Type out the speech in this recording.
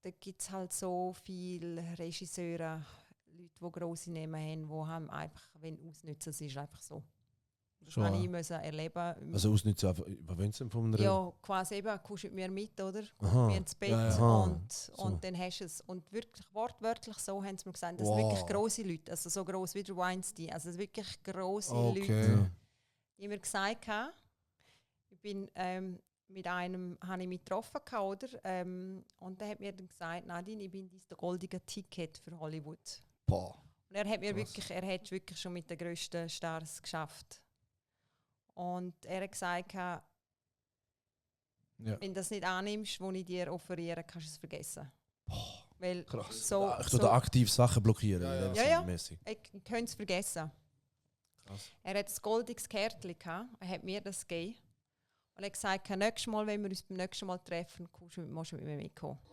da gibt es halt so viele Regisseure, Leute, die grosse Namen haben, die haben einfach, wenn ausnützen, es ist einfach so. Das habe ich müssen erleben. Also ausnützen, was wollen Sie von einer... Ja, quasi eben, kommst du mit mir mit, oder? Kommst Aha. mit mir ins Bett und dann hast du es. Und wirklich wortwörtlich so haben sie mir gesagt, das sind wirklich grosse Leute, also so gross wie der Weinstein, also das sind wirklich grosse Leute, die mir gesagt haben, ich bin mit einem habe ich mich getroffen, oder? Und der hat mir dann gesagt, Nadine, ich bin das goldige Ticket für Hollywood. Boah. Und er hat mir wirklich schon mit den grössten Stars geschafft. Und er hat gesagt, wenn du das nicht annimmst, was ich dir offeriere, kannst du es vergessen. Boah, weil krass. Ich tue da aktiv Sachen blockieren. Ja. Ich könnte es vergessen. Krass. Er hat ein goldiges Kärtchen gehabt, er hat mir das gegeben. Und er hat gesagt, nächstes Mal, wenn wir uns beim nächsten Mal treffen, musst du mit mir mitkommen.